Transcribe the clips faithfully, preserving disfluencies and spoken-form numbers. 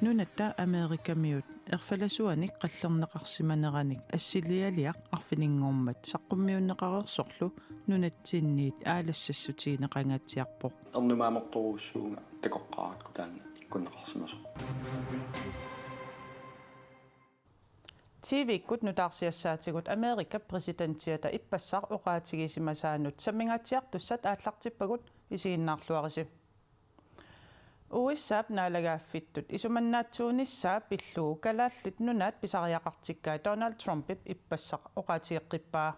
Nunatta Amerikamiut erfalasuanik qallerneqarsimaneranik assilialiaq arfininngormat saqqummiunneqareersorlu nunatsinniit aalassassutigineqangaatsiarpoq. Ernumaamertorujussuuvunga takoqqaarakku taanna ikkunneqarsimasoq. T V-kkut nutaarsiassaatigut Amerikap præsidentiata ippassaq oqaatigisimasaanut sammingaatsiartussat aallartippagut, isiginnaarluarisi. U S A-p naalagaaffittut isumannaatsuunissaa pillugu Kalaallit Nunaat pisariaqartikkai Donald Trumpip ippassaq oqaatigeqqippaa.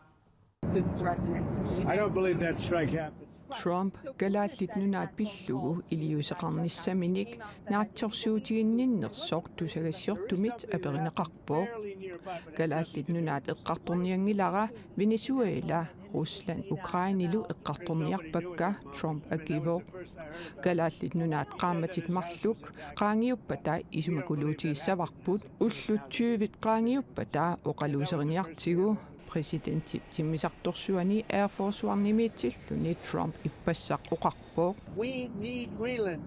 I don't believe that strike happened. Trump Kalaallit Nunaat pillugu iliuuseqarnissaminik naatsorsuutiginninnersoq tusagassiortumit aperineqarpoq. Kalaallit Nunaat eqqartornianngilara Venezuela, Rusland Ukrainelu eqqartorniarpakka, Trump akivoq. Kalaallit Nunaat qaammatit marluk qaangiuppata isumakuluutigissavarput, ullut tyvit qaangiuppata oqaluuseriniartigu. Præsidentip timmisartorsuani Air Force One-imiitsilluni Trump ippassaq oqarpoq. We need Greenland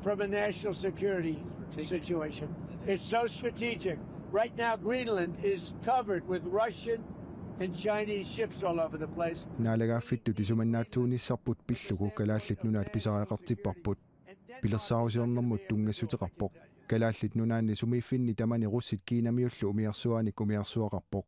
from a national security situation. It's so strategic. Right now, Greenland is covered with Russian and Chinese ships all over the place. Naalagaaffittut isumannaatsuunissarput pillugu Kalaallit Nunaat pisariaqartipparput. Pilersaarusiornermut tunngassuteqarpoq. Kalaallit Nunaanni sumiiffinni tamani russit Kiinamiullu umiarsuaanik umiarsuaqarpoq.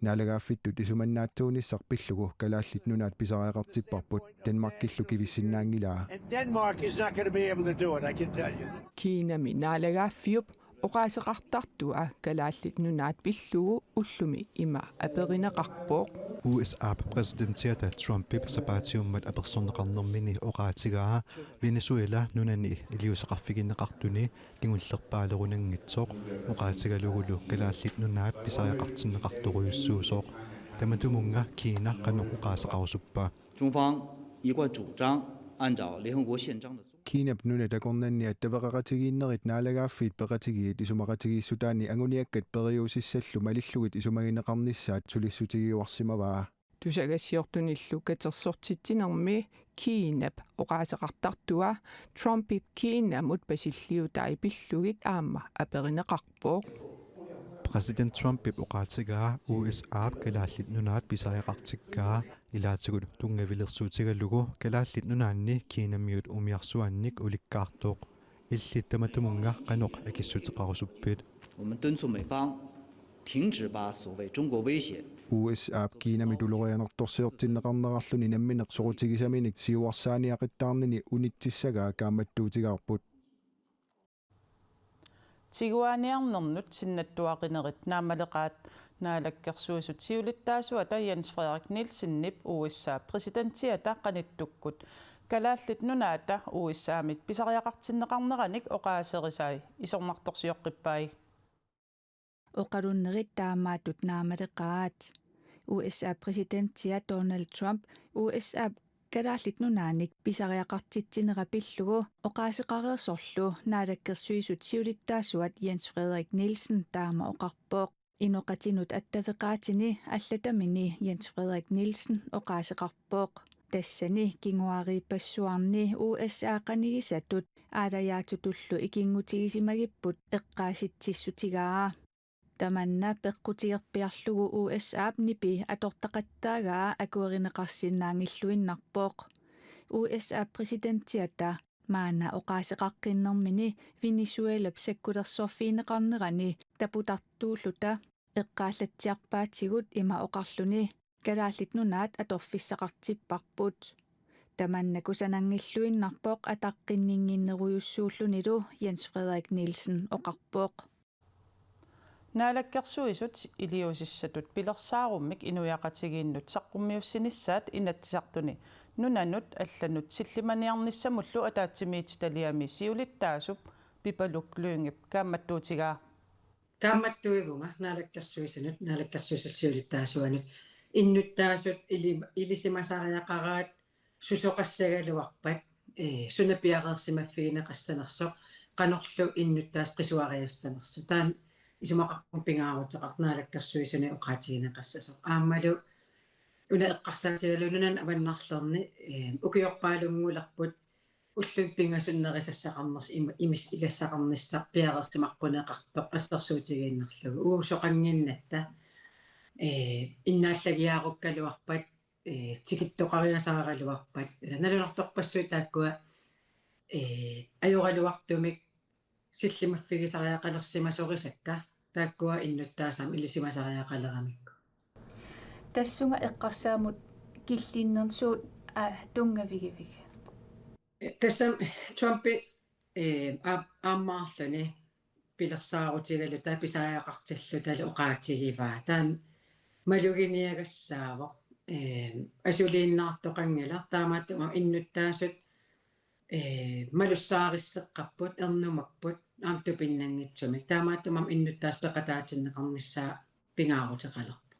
Naalagaaffittut isumannaatsuunissaq pillugu Kalaallit Nunaat pisariaqartipparput, Danmarkillu kivissinnaanngilaa. And Denmark is not going to be able to do it, I can tell you. Kiinami naalagaaffiup oqaaseqartartua Kalaallit Nunaat pillugu ullumi ima aperineqarpoq. U S A-p præsidentiata Trumpip sapaatiummat apersorneqarnermini oqaatigaa Venezuela nunani iliuuseqarfigineqartuni kingullerpaalerunanngitsoq oqaatigalugulu Kalaallit Nunaat pisariaqartinneqartorujussuusoq. Tamatumunnga Kiina qanoq oqaaseqarusuppa? 中方一贯主张按照联合国宪章的宗旨。 Kiinap nunat akornanni attaveqaqatigiinnerit naalagaaffiit peqatigiit isumaqatigiissutaanni anguniakkat periusissallu malillugit isumagineqarnissaat sulissutigiuarsimavaa. Tusagassiortunillu katersortitsinermi Kiinap oqaaseqartartua Trumpip Kiinamut pasilliutai pillugit aamma aperineqarpoq. Præsident Trumpip oqaatigaa U S A-p Kalaallit Nunaat pisariaqartikkaa ilaatigut tunngavilersuutigalugu Kalaallit Nunaanni Kiinamiut umiarsuannik ulikkaartoq. Illit tamatumunnga qanoq akissuteqarusuppit? 我们敦促美方停止把所谓中国威胁 U S A-p Kiinamit ulorianartorsiortinneqarnerarluni nammineq soqutigisaminik siuarsaaniaqittaarnini unitsissagaa kaammattuutigaarput. Tiguaaniarnernut sinnattuaqinerit naammaleqaat. Naalakkersuisut siulittaasuata Jens Frederik Nielsenip U S A-p præsidentiata qanittukkut Kalaallit Nunaata U S A-mit pisariaqartinneqarneranik oqaaserisai isornartorsioqqippai. Oqalunnerit taamaattut naammaleqaat. U S A-p præsidentia Donald Trump U S A-p Kalaallit Nunaanik pisariaqartitsinera pillugu oqaaseqareersorlu Naalakkersuisut siulittaasuat Jens Frederik Nielsen taama oqarpoq. Inoqatinut attaveqaatini allatamini Jens Frederik Nielsen oqaaseqarpoq. Tassani kinguariippassuarni U S A qanigisatut aalajaatitullu ikinngutigisimagippoq eqqaasitsissutigaa. Tamanna peqqutigerpiarlugu U S A-p nipi atortaqattaagaa akuerineqarsinnaanngilluinnarpoq. U S A-p præsidentiata maanna oqaaseqaqqinnermini Venezuelap sakkulersorfigineqarnerani taputartuulluta eqqaallatsiarpaatigut ima oqarluni: Kalaallit Nunaat atorfissaqartipparput. Tamanna kusananngilluinnarpoq ataqqinninnginnerujussuullunilu, Jens Frederik Nielsen oqarpoq. Naalakkersuisut iliuusissatut pilersaarummik inuiaqatigiinnut saqqummiussinissaat Inatsisartuni nunanut allanut sillimaniarnissamullu ataatsimiititaliami siulittaasup Pipaluk Lyngep kaammattuutigaa. Kaammattuivunga Naalakkersuisunut, Naalakkersuisut siulittaasuanut. Innuttaasut ili-, ilisimasariaqaraat susoqassagaluarpat, ee, suna piareersimaffigineqassanersoq, qanorlu innuttaasut qisuariassanersoq. Taanna isumaqarpunga pingaaruteqartoq Naalakkersuisuni oqaatigineqassasoq. Aammalu una eqqarsaatigalugu nunani avannarlerni, ee, ukiorpaalunngulerput ulluni pingasunnerusassaqarnersoq ima-, imis-, igassaqarnissaq piareersimaqquneqartoq assersuutigiinnarlugu. Uagut soqannginnatta, ee, innaallagiarukkaluarpat, ee, tikittoqariasaaraluarpat, ila nalunartorpassuit taakkua, ee, ajoraluartumik sillimaffigisariaqalersimasorisakka, taakkua innuttaasut aamma ilisimasariaqaleramikku. Tassunga eqqarsaammut killinnersuut, aa, tunngavigivik? Tassami Trumpi, ee, aa-, aammaarluni pilersaarutigalugu taava pisariaqartillugu taavalu oqaatigivaa. Taanna maluginiagassaavoq. Ee, asuliinnaartoqanngilaq, taamaattumik innuttaasut, ee, malussaarisseqqapput, ernumapput, aamma tupinnanngitsumik. Taamaattumik aamma innuttaasut peqataatinneqarnissaa pingaaruteqalerpoq.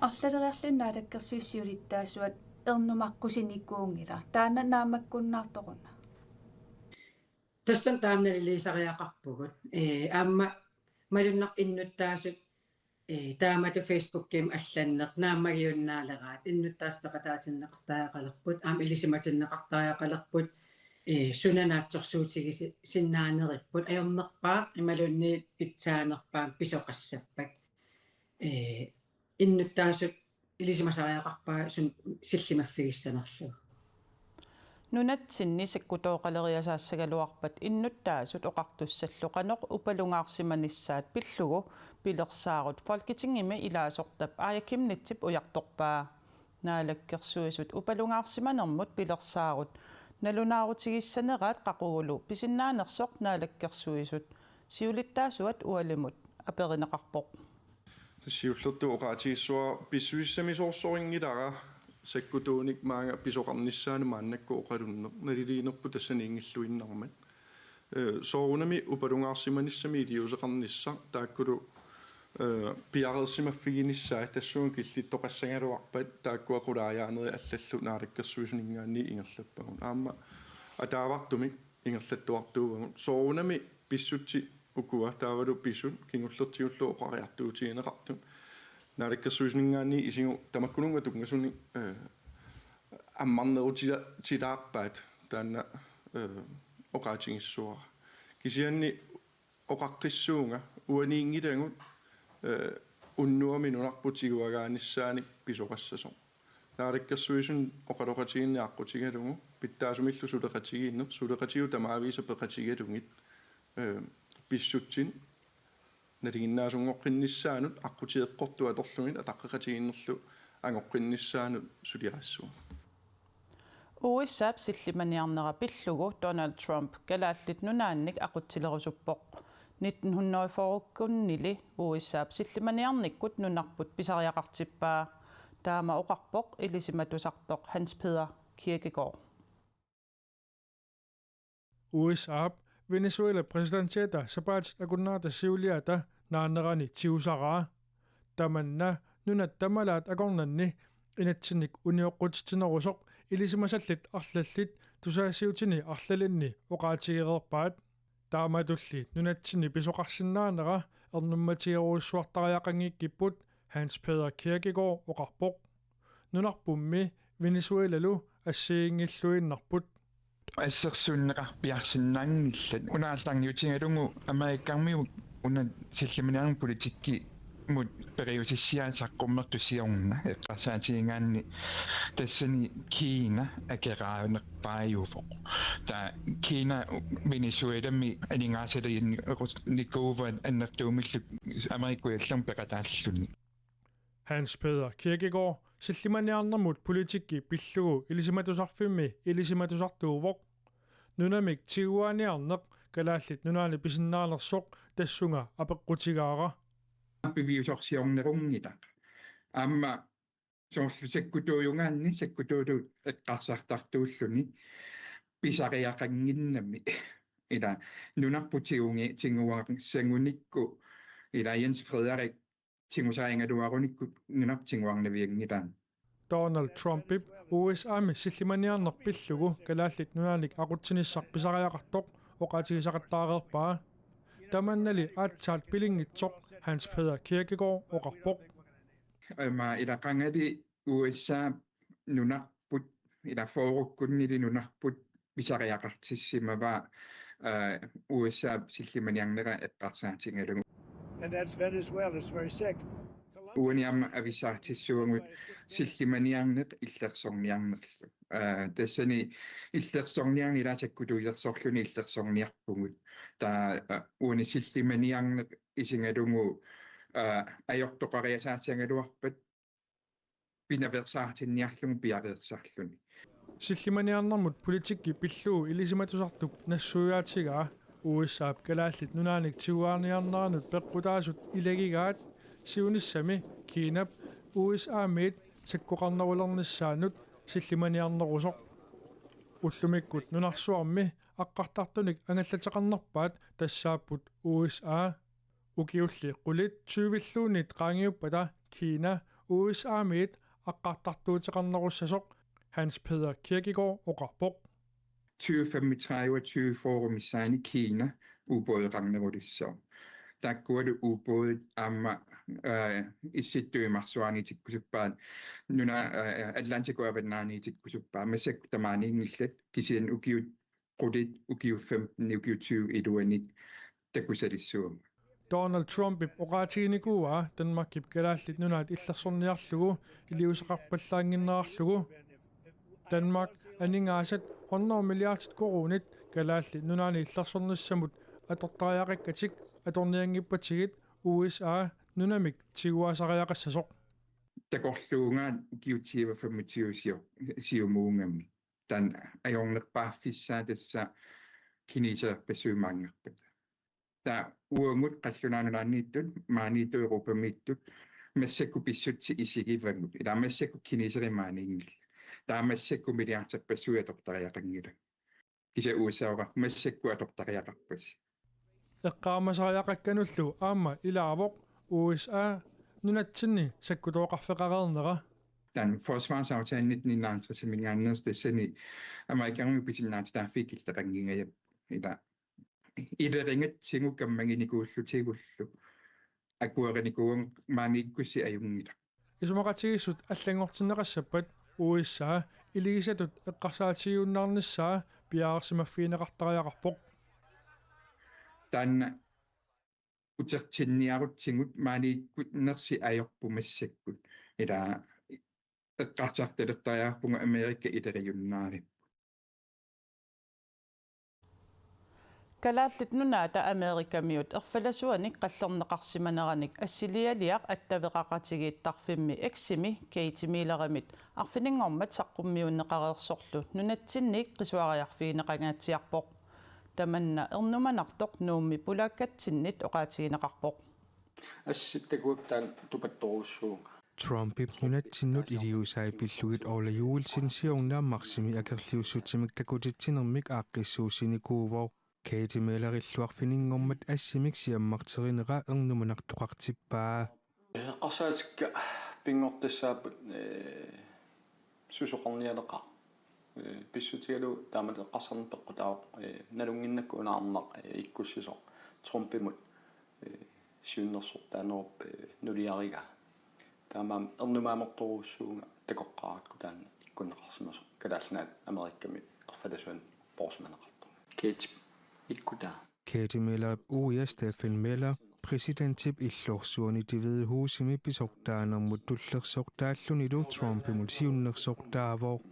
Arlaleriarluni naalakkersuisut siulittaasuat ernumaqqusinikuunngilaq. Taanna naammakkunnaartoruna? Tassami taanna naliliisariaqarpugut. Ee, aamma malunnarpoq innuttaasut, ee, taamatut Facebookimi allanneq naammagiunnaaleraat, innuttaasut peqataatinneqartariaqalerput, aamma ilisimatinneqartariaqalerput, ee, suna naatsorsuutigisinnaaneripput, ajornerpaaq imaluunniit pitsaanerpaamik pisoqassappat. Ee, innuttaasut ilisimasariaqarpaat suna sillimaffigissanerlugu. Nunatsinni sakkutooqaleriasaassagaluarpat innuttaasut oqartussallu qanoq upalungaarsimanissaat pillugu pilersaarut Folketingimi ilaasortap Aaja Chemnitzip ujartorpaa. Naalakkersuisut upalungaarsimanermut pilersaarut nalunaarutigissaneraat qaqugulu pisinnaanersoq Naalakkersuisut siulittaasuat ualimut aperineqarpoq. Siullertut oqaatigissavara pissusissamisoorsorinngilaq sakkutuunik maanga pisoqarnissaanut maannakkut oqalunneq, naliliinerput tassaniinngilluinnarmat. Ee, soorunami upalungaarsimanissami iliuuseqarnissaq taakkulu, ee, piareersimaffiginissaat tassunga killittoqassagaluarpat taakkua qulaajaanerit allallu Naalakkersuisuninngaanniit ingerlappagut. Aamma ataavartumik ingerlattuartuuvagut. Soorunami pissutsit ukua taavalu pisut kingullertigullu oqariartuutigineqartut Naalakkersuisuninngaanniit isigu tamakkununnga tunngasunik, ee, ammarnerutila-, tilaarpaat taanna, ee, oqaatigissavara. Kisianni oqaqqissuunga uaniinngilagut, ee, unnuami nunarput tiguagaanissaanik pisoqassasoq. Naalakkersuisuni oqaloqatigiinneq aqqutigalugu pitsaasumillu suleqatigiinneq, suleqatigut tamaviisa peqatigalugit, ee, pissutsit nalinginnaasunngoqqinnissaannut aqqutigeqqortut atorlugit ataqqeqatigiinnerlu angoqqinnissaannut suliassavara. U S A-p sillimaniarnera pillugu Donald Trump Kalaallit Nunaannik aqutsilerusuppoq. Nitten hundrede fyrrekkunnili U S A-p sillimaniarnikkut nunarput pisariaqartippaa. Taama oqarpoq ilisimatusartoq Hans Peter Kirkegaard. U S A-p Venezuela præsidentiata sapaatit akunnerata siuliata naanerani tigusaraa. Tamanna nunat tamalaat akornanni inatsimmi unioqqutitsinerusoq ilisimasallit arlallit tusagassiuutini arlalinni oqaatigereerpaat. Taamatulli nunatsinni pisoqarsinnaanera ernummatigerujussuartariaqanngikkipput, Hans Peter Kirkegaard oqarpoq. Nunarpummi Venezuelalu assigiinngilluinnarput. Assersuunneqarpiarsinnaanngillat. Una aallarniutigalugu Amerikkarmiut una sillimaniarnermut politikkimut periusissiaat saqqummertut siorna eqqarsaatigigaanni tassani Kina akeraanerpaajuvoq. Taava Kina Venezuelami aningaasaliinnikuuvaat annertuumillu Amerikkuit allamut peqataalluni. Hans Peter Kirkegaard sillimaniarnermut politikki pillugu ilisimatusarfimmi ilisimatusartuuvoq. Nunamik tiguaaniarneq Kalaallit Nunaanni pisinnaanersoq tassunga apeqqutigaara. Piviusorsiornerunngilaq. Aamma soorlu sakkutuujugaanni sakkutuutut eqqarsartartuulluni pisariaqannginnami. Ila nunarput tigugi-, tiguarissagunikku ila Jens Frederik tigusarigaluarunikku nunarput tiguarnavianngilaat. Donald Trumpip U S A-mi sillimaniarneq pillugu Kalaallit Nunaannik aqutsinissaq pisariaqartoq oqaatigisaqattaareerpaa. Tamannali aatsaat pilinngitsoq Hans Peter Kirkegaard oqarpoq. Aamma ila qangali U S A nunarput, ila fyrrekkunnili nunarput pisariaqartissimavaa, eh, U S A sillimaniarnera eqqarsaatigalugu. And that's Venezuela. It's very sick. Uani aamma avissaartissavagut sillimaniarneq illersorniarnerlu. Eh, tassani illersorniarneq ilaa sakkutuilersorluni illersorniarpugut. Taava, eh, uani sillimaniarneq isigalugu, eh, ajortoqariasaatigaluarpat pinaveersaartinniarlugu piareersarluni. Sillimaniarnermut politikki pillugu ilisimatusartup nassuiaatigaa U S A-p Kalaallit Nunaanik tiguaaniarneranut peqqutaasut ilagigaat siunissami Kiinap U S A-miit sakkoqarnerulernissaanut sillimaniarnerusoq. Ullumikkut nunarsuarmi aqqartartunik angallateqarnerpaat tassaapput U S A. Ukiulli qulit tyvilluunniit qaangiuppata Kiina U S A-miit aqqartartuuteqarnerussasoq Hans Peder Kirkegaard oqarpoq. Tyve femogtredive og tyve fyrre missaani Kiina ubådeqarnerulissaaq. Taakkualu ubådit aamma, eh, Issittumi Marsuaani tikkusuppaat, nuna, eh, Atlantikup avannaani tikkusuppaat, massakkut tamaaniinngillat, kisianni ukiut qulit, ukiut femten, ukiut tyve iluanni takusalissuummata. Donald Trumpip oqaatiginikuuaa Danmarkip Kalaallit Nunaat illersorniarlugu iliuuseqarpallaannginnerarlugu. Danmark aningaasat hundrede milliardit koruunit Kalaallit Nunaanni illersornissamut atortariaqakkatik atornianngippatsigit U S A nunamik tiguaasariaqassasoq. Takorluugaat ukiut tyve femogtyve sio-, siumuugami. Taanna ajornerpaaffissaa tassa kineserpassuit maanngarpata. Taava uagut qallunaat nunaanniittut, maaniittut Europamiittut, massakkut pissutsit isigivagut. Ilaa massakkut kineserit maaniinngillat. Taava massakkut milliarderpassuit atortariaqanngillat. Kisianni U S A-ra massakkut atortariaqarpasi. Eqqaamasariaqakkanullu aamma ilaavoq U S A nunatsinni sakkutooqarfeqareernera. Taanna forsvarsaftalen nitten enoghalvtredsiminngaanneersoq tassani Amerikarmiut pisinnaatitaaffii killeqanngingajak, ilaa ilerigatsigu kammaginikuullutigullu akuerinikuuagut, maaniikkussi ajunngilaq. Isumaqatigiissut allanngortinneqassappat U S A iligisatut eqqarsaatigiunnaarnissaa piareersimaffigineqartariaqarpoq. Taanna utertinniarutsigu maaniikkunnersi ajorput massakkut. Ilaa eqqarsartalertariaqarpugut Amerika ileriunnaaripput. Kalaallit Nunaata Amerikamiut erfalasuanik qallerneqarsimaneranik assilialiaq attaveqaqatigiittarfimmi X-imi Katie Millerimit arfininngormat saqqummiunneqareersorlu nunatsinniit qisuariarfigineqangaatsiarpoq. Tamanna ernumanartoq Nuummi pulaakkatsinnit oqaatigineqarpoq. Assit takuakka taanna tupattorujussuuvunga. Trumpip nunatsinnut iliuusai pillugit Ole Juelsen siorna marsimi akerliussutsimik takutitsinermik aaqqissuussinikuuvoq. Katie Millerillu arfininngormat assimik siammarterinera ernumanartoqartippaa. Eqqarsaatikka pinngortissaapput, ee, susoqarnialeqaaq. Ee, pissutigalugu taamatut eqqarsarneq peqqutaavoq, ee, nalunnginnakku una arnaq, ee, ikkussisoq Trumpimut, ee, siunnersortaanerup, ee, nuliarigaa. Taamaammat ernumaamertorujussuuvunga takoqqaarakku taanna ikkunneqarsimasoq Kalaallit Nunaat Amerikami erfalasuanik poorsimaneqartoq. Katie, ikkutaa. Katie Millerip uia Stephen Miller præsidentip illorsuani Det Hvide Husimi pisortaanermut tullersortaallunilu Trumpimut siunnersortaavoq.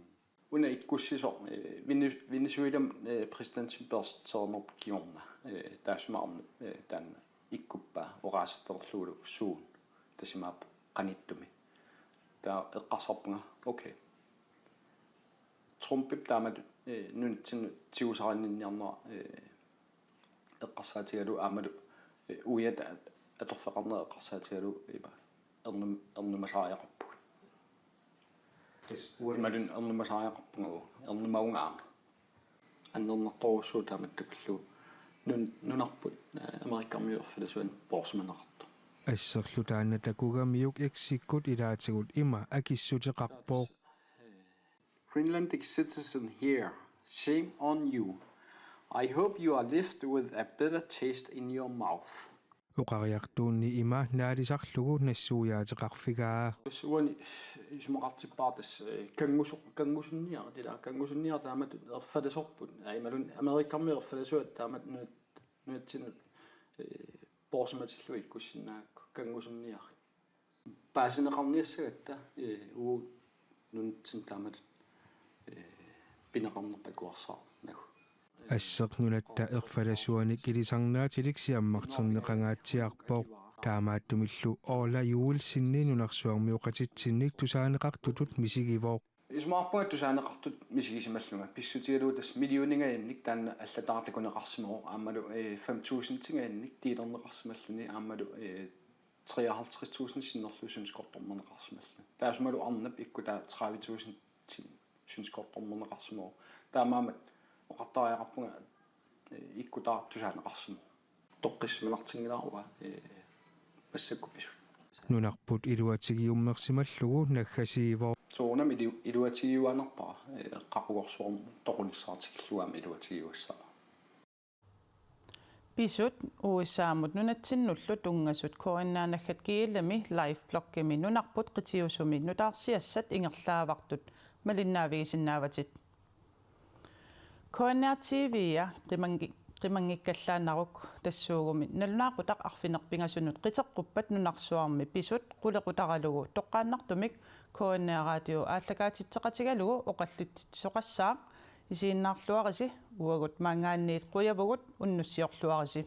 Una ikkussisoq, eh, Vene-, Venezuelam, eh, præsidentimik peersiternerput kingorna, eh, taassuma arnap, eh, taanna ikkuppaa oqaasertalerlugulu suut, tassa imaappoq qanittumi. Taava eqqarsarpunga, okay. Trumpip taamatut, eh, nunatsinnut tigusaqarninniarnera, eh, eqqarsaatigalugu aammalu, eh, uiata atorfeqarnera eqqarsaatigalugu ima ernum-, ernumasariaqarpugut. Imaluunniit ernumasariaqarpunga, ernumavunga aamma. Annernartorujussuuvoq taamatut takullugu nun-, nunarput, eh, Amerikamiut erfalasuanik poorsimaneqartoq. Asserlu taanna takugamiuk X-ikkut ilaatigut ima akissuteqarpoq. Greenlandic citizen here. Shame on you. I hope you are left with a bitter taste in your mouth. Oqariartuunni ima naalisarlugu nassuiaateqarfigaa. Tassa uani isumaqartippara tassa, eh, kanngusu-, kanngusunniaq, tila kanngusunniaq taamatut erfalasorput. Aa, imaluunniit Amerikkarmi erfalasuat taamatut nunat-, nunatsinnut, eh, poorsimatillugit ikkussinnaagakku kanngusunniarit. Paasineqarniassagatta, eh, uagut nunatsinni taamatut, eh, pineqarnerput akuersaarnagu. Asseq nunatta erfalasuanik ilisarnaatilik siammarterneqangaatsiarpoq. Taamaattumillu Orla Joelsenip nunarsuarmioqatitsinnik tusaaneqartutut misigivoq. Isumaqarpunga tusaaneqartutut misigisimallunga, pissutigalugu tassa millioningajannik taanna allatut takuneqarsimavoq, aammalu, eh, fem tusindingajannik dealerneqarsimalluni, aammalu, eh, treoghalvtreds tusind sinnerlugit synskkortormerneqarsimalluni. Taassumalu arnap ikkutaa tredive tusind synskkortormerneqarsimavoq. Taamaammat oqartariaqarpunga, eh, ikkutaaq tusaaneqarsimavoq. Toqqissisimanartinngilara uanga, eh, massakkut pisut. Nunarput iluatigiummersimallugu naggasiivoq. Soorunami ilu-, iluatigiuaannarpara, eh, qaqugorsuarmut toqunissaq tikillugu aamma iluatigiuassaanga. Pisut U S A-mut nunatsinnullu tunngasut K N R naggat G L-imi live bloggimi nunarput qitiusumi nutaarsiassat ingerlaavartut malinnaavigisinnaavatit. K N R T V-a qimangi-, qimanngikkallaannaruk tassuugumi nalunaaqutaq arfineq-pingasunut qiteqquppat nunarsuarmi pisut qulequtaralugu toqqaannartumik K N R radio aallakaatitseqatigalugu oqallitsitsisoqassaaq. Isiginnaarluarisi, uagut maanngaanniit qujavugut, unnussiorluarisi.